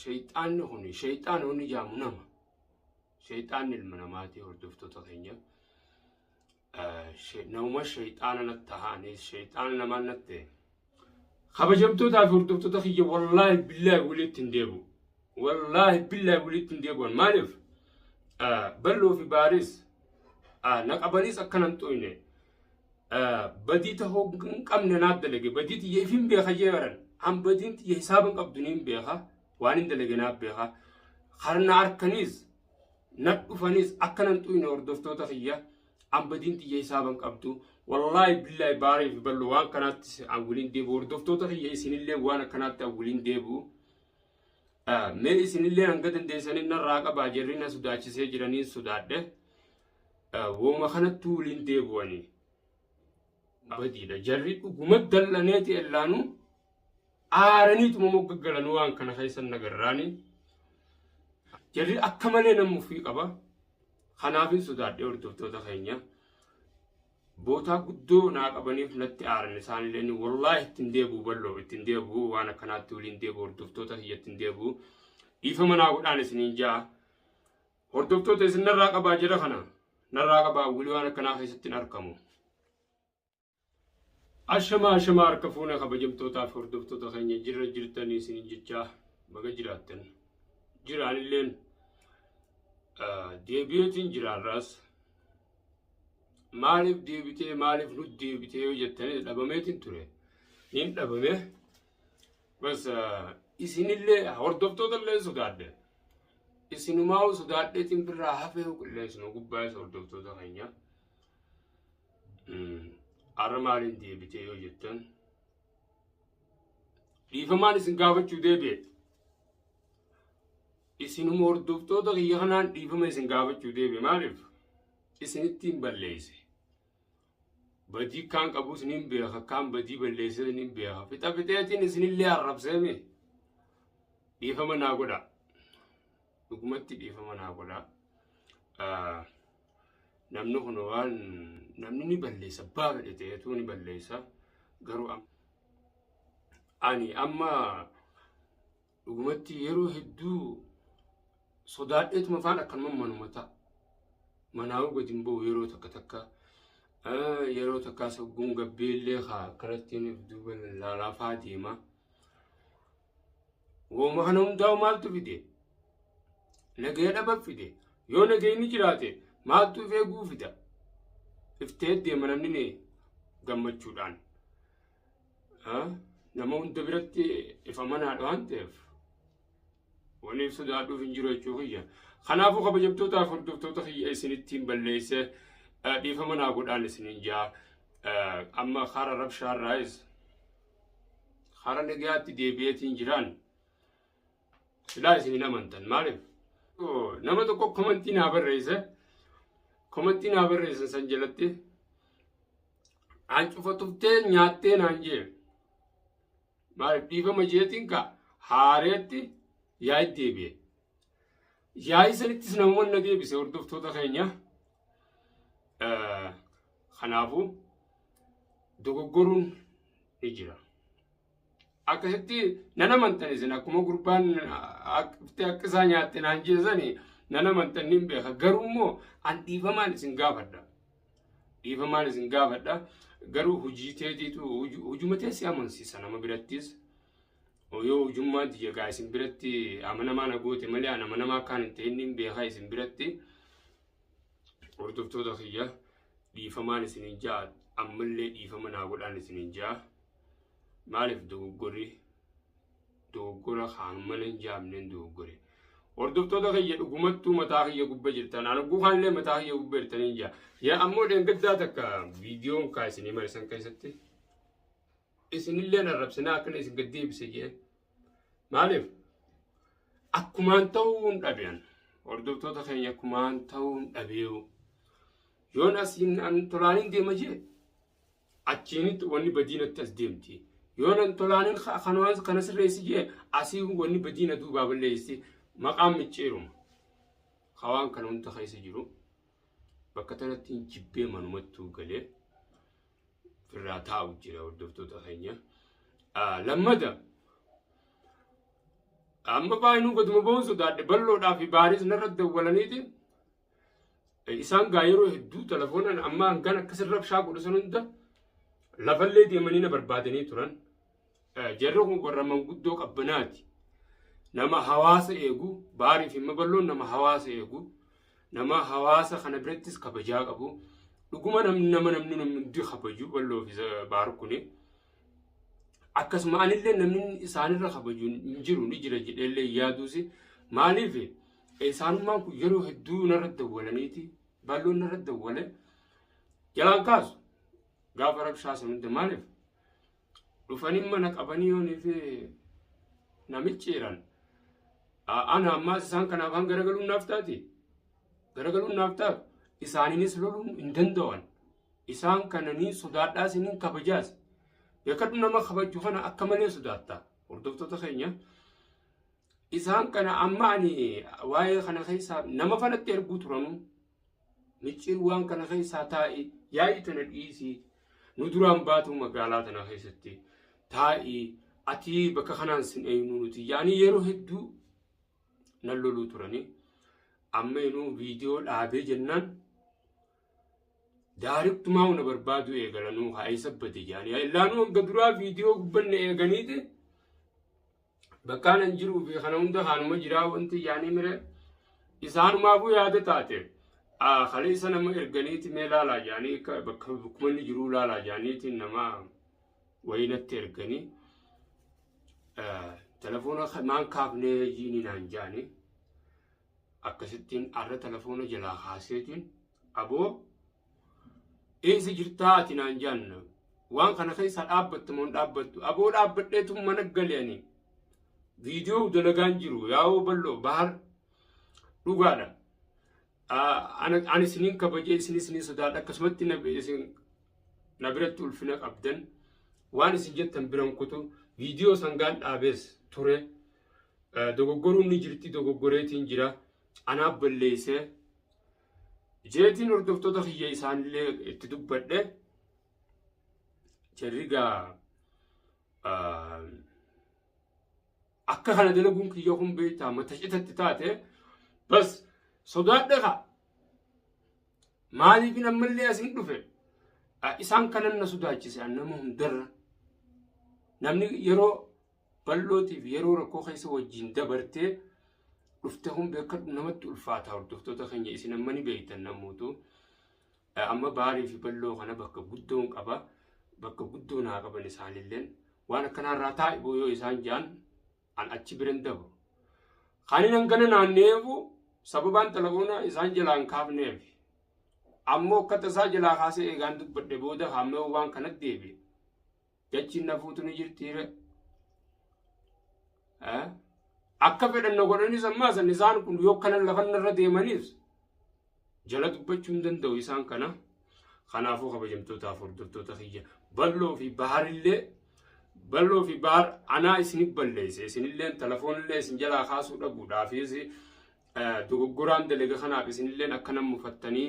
Sheyxaanni kun sheyxaana wanni jaamu nama. Sheyxaanni ilma namaati hordoftoota keenya. Namuma sheyxaana natti taha anis sheyxaana namaan natti ta'e. Kabajamtootaa fi hordoftoota kiyya wallaahi billaahi walitti hin deebi'u. Wallaahi billaahi walitti hin deebi'an. Maaliif? Balloo fi baaris na qabaniis akkana hin xuyne. Badii tahuu hin qabne naaf dalage. Badii tiyya ifin beeka jee baran. An badiin tiyya hisaaba hin qabdu niin beeka. Waan hin dalage naaf beeka. Karna harkaniis na dhufanis akkana hin xuyne hordoftoota kiyya. An badiin tiyya hisaaba hin qabdu. Wallaahi billaahi baarii fi bal'oo waan kanaatti an waliin deebi'u. Hordoftoota kiyya isinillee waan akkanaatti an waliin deebi'u. Mee isinillee hanga dandeessanii narraa qabaa jarri na sodaachisee jiraniin sodaadhe. Wooma kanattuu waliin deebi'anii. Badiidha. Jarri dhuguma dallaneeti ellaanuu aaraniituma mogga galanuu waan kana keessa nagarraanii. Jarri akka malee nama ofii qaba. Kanaafin sodaadhe hordoftoota keenya. Bootaa guddoo naa qabaniif natti aaran isaanillee wallaahi ittiin deebi'u bal'oo ittiin deebi'u waan akkanaatti waliin deebi'u hordoftoota kiyya ittiin deebi'u. Dhiifama naa godhaan isiniin ja'a. Hordoftoota isin narraa qabaa jira kana narraa qabaa wili waan akkanaa keessatti hin argamu. Ashamaa ashamaa harka fuune kabajamtootaa fi hordoftoota keenya jirra jirtanii isiniin jechaa baga jiraattan. Jiraanilleen deebi'eetiin jiraarraas maaliif deebitee maaliif nu deebitee yoo jettanis dhabameetiin ture. Niin dhabame. Bas isinillee hordoftoota illee sodaadhe. Isinumaa sodaadheetiin birraa hafee qilleensuma gubbaa isa hordoftoota keenya. Har'a maaliin deebitee yoo jettan dhiifamaan isin gaafachuu deebi'e. Isinuma hordoftoota kiyya kanaan dhiifama isin gaafachuu deebi'e maaliif isinittiin balleesse. Badii kaan qabus niin beeka kaan badii balleesses niin beeka fixa fixeetiin isinillee arrabseemi dhiifama naa godha. Dhugumatti dhiifama naa godha. Namni kun waan namni ni balleessa abbaa fedhe ta'eetu ni balleessa garuu ani amma dhugumatti yeroo hedduu sodaadheetuma afaan akkanuma manuma ta'a. Manaa'uu gadi hin ba'u yeroo takka takka. Yeroo takkaas hogguun gabbeellee haa akkanattiin if duuba laalaafaa deema. Wooma kana hundaa'u maaltu fide? Nagaya dhaba fide. Yoo nagayni jiraate maaltu if eeguu fida? Iftee deema namni ni gammachuudhaan. Nama hunda biratti if amanaadha waan ta'eef wanni if sodaadhuuf hin jiru jechuu kiyya. Kanaafuu kabajamtootaaf hordoftoota kiyya isinittiin balleesse dhiifama naa godhaan isiniin jaa. Amma kara rabshaarraayis kara nagayaatti deebi'eetiin jiraan silaa isin hin amantan maaliif nama tokko komantii naa barreesse komantii naa barreesse san jalatti an cufa tuftee nyaattee naan jee maaliif dhiifama jeetiin ka haareetti yaa'i deebi'e yaa'ii sanittis namoonni na deebise hordoftoota keenya kanaafuu dogoggoruun ni jira. Akkasitti nan amantan isin akkuma gurbaan akka isaa nyaatte naan jeesani nan amantan nin beeka. Garuu immoo an dhiifamaan isin gaafadha. Dhiifamaan isin gaafadha. Garuu hojii teetiitu hojuma tee si amansiisa nama birattis. Yoo hojummaan tiyya gaa isin biratti amanamaa na goote malee an amanamaa akkaan hin ta'in nin beeka isin biratti. Hordoftoota kiyya dhiifamaan isinin ja'a ammallee dhiifama naa godhaan isinin ja'a. Maaliif dogoggorri dogoggora hammana hin jaamneen dogoggore. Hordoftoota kiyya dhugumattuu mataa kiyya gubba jirtan. An hogguu kaanillee mataa kiyya gubba jirtaniin ja'a. Yaa ammoo dheengaddaa takka viidiyoon kaa isinii marisan keessatti isinillee arrabsinaa akkana isin gad deebise jee. Maaliif? Akkumaan ta'uu hin dhabean. Hordoftoota keenya akkumaan ta'uu hin dhabeewu. Yoon asiin an tolaanin deema jee achiinitti wanni badiinatti as deemti. Yoon an tolaanin kanaan kana sirreessi jee asii wanni badiina duubaa balleessi maqaan micciiruma. Hawaan kana hunda keessa jiru bakka tanatti hin jibbee manumattuu galee irraa taa'u jira hordoftoota keenya. Lammata Amma baay'inuu gaduma ba'uun sodaadhe bal'oodhaa fi baaris narra dawwalaniiti. Isaan gaa yeroo hedduu telefoonaan amma hangan akkas rabshaa godhu san hunda lafallee deemanii na barbaadanii turan. Jarri kun warra manguddoo qabbanaati. Nama hawaasa eegu, baarii fi maballoon nama hawaasa eegu, nama hawaasa kana birattis kabajaa qabu. Dhuguma nama namni hundi kabaju balloo fi baar kuni. Akkasuma anillee namni isaanirra kabaju hin jiru ni jira jedheellee yaaduusi. Maaliif isaanummaan kun yeroo hedduu narra dawwalaniiti balloon narra dawwale jalaan kaasu gaafa rabshaa san hunda maaliif dhufanii mana qabanii yoonii fi namichi jiran ana ammaas isaan kanaaf han garagaluun naaf taati garagaluun naaf taatu isaaniinis loluun hin danda'an isaan kana niin sodaadhaas niin kabajaas beekadhu nama kabaju kana akka malee sodaatta hordoftoota keenya isaan kana amma ani waa'ee kana keessaa nama fanatti erguu turanuu micciir waan kana keessaa taa'i yaa'ii tana dhiisii nu duraan baatu magaalaa tana keessatti taa'i ati bakka kanaan sin eenyu nuti yaani yeroo hedduu nan loluu turanii amma inuu viidiyoo dhaabee jennaan daariktumaa na barbaadu eegalanuu haa eessa bade jaanii illaanuu hanga duraa viidiyoo gubbanne eeganiiti bakkaan an jiruu fi kana hunda kaanuma jiraa wanti jaanii mire isaanumaafuu yaada taate kaleessa nama erganiiti mee laalaa jaanii bakka bakkuma inni jiruu laalaa jaaniiti nama wayinatti erganii telefoona maan kaafnee jiini naan jaanii akkasittiin arra telefoona jalaa kaaseetiin aboo eessa jirtaa ati naan jaan waan kana keessa dhaabbattu moo hin dhaabbattu aboo dhaabbadheetu mana gale ani viidiyoo dalagaan jiru yaa'oo bal'oo bahar dhugaadha. Ani isiniin kabajee isin isiniin sodaadha akkasumatti isin na biratti ulfina qabdan waan isin jettan biran kutu viidiyoo sangaan dhaabees ture dogoggoruun ni jirti dogoggoreetiin jira anaaf balleessee jeetiin hordoftoota kiyya isaanillee itti dubbadhe jarri gaa akka kana dalaguun kiyya kun beektaa mata citatti taate bas sodaadhe kaa maaliif ammallee asin dhufe isaan kanan na sodaachise nama hundarra namni yeroo bal'ootiif yeroo rakkoo keessa wajjin dabartee dhufte kun beekadhu namatti ulfaata hordoftoota keenya isin amma ni beektan namoota amma baarii fi bal'oo kana bakka guddoon qaba bakka guddoo naa qaban isaanilleen waan akkanaarraa taa'e yoo isaan jaan an achi biran dabru. Kanin hangana naanneefu sababaan telefoona isaan jalaan kaafneef ammoo akka tasaa jalaa kaasee eegaan dubbadhe booda hammee waan kanatti deebi'e. Jechiin nafuutu ni jirtiire. Akka fedhan na godhanis ammaa san isaan kun yoo kana lafanarra deemanis jala dubbachuu hin danda'u isaan kana. Kanaafuu kabajamtootaaf hordoftoota kiyya bal'oo fi baharillee bal'oo fi bahar anaa isinif balleesse isinilleen telefoonillee isin jalaa kaasuu dhabuudhaafis dogoggoraan dalaga kanaaf isinilleen akkana mufattanii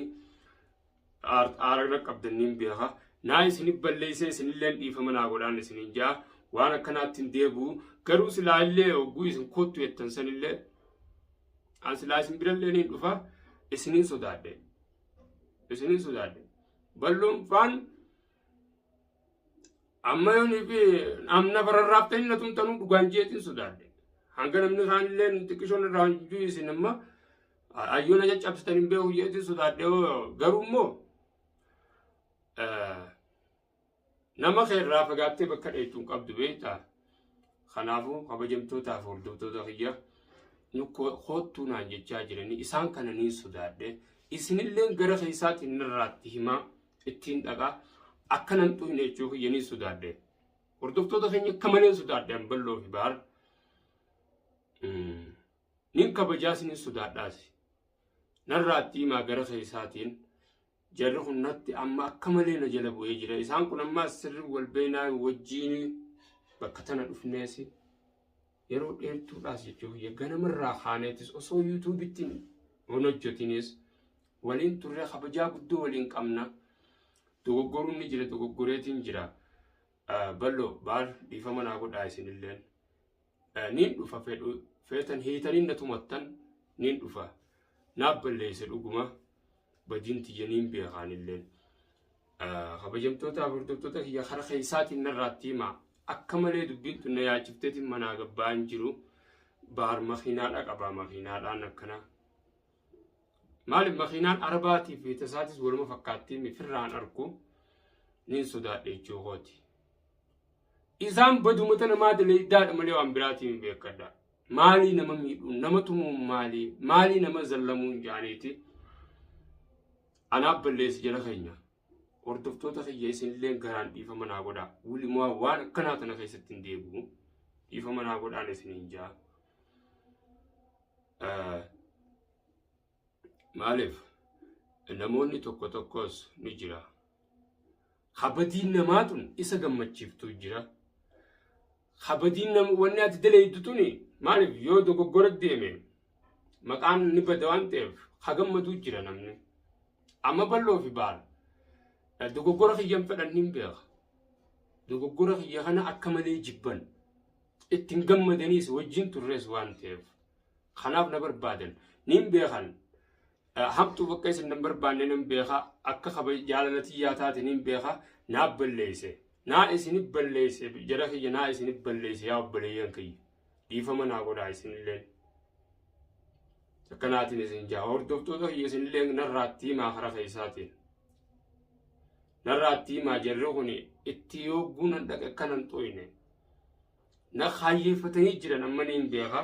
aara qabdaniin beeka. Naa isinif balleesse isinilleen dhiifama naa godhaan isinin jaa waan akkanaatti hin deebi'u garuu silaa illee hogguu isin kottu jettan sanillee an silaa isin birallee niin dhufa isinin sodaadhe isinin sodaadhe bal'oon faan amma yoonii fi amna bararraaftanii na tumtanuu dhugaan jeetiin sodaadhe hanga namni kaanillee xiqqishoon irraa hojjuu isin amma ayyoona caccabsitan hin beeku jeetiin sodaadhe garuu immoo nama kee irraa fagaattee bakka dheettu hin qabdu beektaa kanaafuu kabajamtootaaf hordoftoota kiyya nu koottuu naan jechaa jiranii isaan kana niin sodaadhe isinilleen gara keessaatiin narraatti himaa ittiin dhaqaa akka nan xuyne jechuu kiyya niin sodaadhe hordoftoota keenya akka malee sodaadhe an bal'oo fi bahar nin kabajaas nin sodaadhaas narraatti himaa gara keessaatiin jarri kun natti amma akka malee na jala bu'ee jira isaan kun ammaas sirri wal beenaa wajjiin bakka tana dhufnees yeroo dheertuudhaas jechuuf ganamarraa kaaneetis osoo yuutuubitti hin hojjetinis waliin turre kabajaa guddoo waliin qabna dogoggoruun ni jira dogoggoreetiin jira bal'oo baal dhiifama naa godhaa isinilleen niin dhufa Feetan hiitanii na tumattan niin dhufa. Naaf balleesse dhuguma badiin tiyya niin beekaanilleen. Kabajamtootaaf hordoftoota kiyya kara keessaatiin narraatti himaa. Akka malee dubbiin tun na yaachifteetiin manaa gabbaan jiru. Baar makiinaadha qabaa makiinaadhaan akkana. Maaliif makiinaan arbaatii fi tasaatis waluma fakkaattii firraan arku niin sodaadhe jechuu kooti. Isaan badumata namaa daleeydaadha malee waan biraatiin beekadha. Maalii nama miidhuun nama tumuun maalii maalii nama zallamuun jaaniiti. Anaaf balleessi jala keenya. Hordoftoota kiyya isinillee garaan dhiifama naa godhaa. Wulimaa waan akkanaa tana keessatti hin deebi'u. Dhiifama naa godhaan isiniin jaa. Maaliif namoonni tokko tokkos ni jira. Kabadiin namaa tun isa gammachiiftuu jira. Kabadiin nama wanni ati daleeydu tuni maaliif yoo dogoggora deeme maqaan ni bada waan ta'eef ha gammaduu jira namni. Amma bal'oo fi baala. Dogoggora kiyyan fedhan hin beeka. Dogoggora kiyya kana akka malee jibban. Ittiin gammadaniis wajjin turres waan ta'eef. Kanaaf na barbaadan. Niin beekan. Hamtuu bakka isin nan barbaanne nan beeka. Akka jaalala tiyyaa taate niin beeka. Naaf balleesse. Naa isinif balleesse jara kiyya naa isinif balleesse yaa obboleeyyan kiyya. Dhiifama naa godhaa isinilleen. Akkanaatiin isin jaa hordoftoota kiyya isinillee narraatti himaa kara keessaatiin. Narraatti himaa jarri kun itti yogguu nan dhaqe akkanan xooyne. Na kaayyeeffatanii jiran amma niin beeka.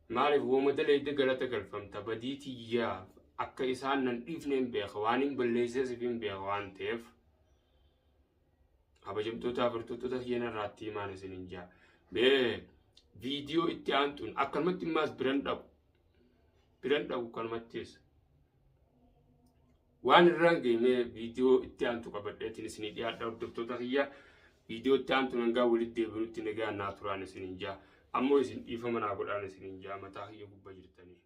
Maaliif wooma daleeyde galata galfamta badii tiyyaa akka isaan nan dhiifne hin beeka waan hin balleessees hin beeka waan ta'eef. Kabajamtoota hordoftoota kiyya narraatti himaan isin hin jaa. Mee viidiyoo itti aantuun akkanumatti immaas biran dhaqu. Biran dhaqu kanumattis. Waan irraan geemee viidiyoo itti aantu qabadheetiin isinii dhiyaadha hordoftoota kiyya. Viidiyoo itti aantuun hangaa walitti deebinutti nagaan naa turaan isin hin jaa. Ammoo isin dhiifama naa godhaan isin hin jaa mataa kiyya gubbaa jirtanii.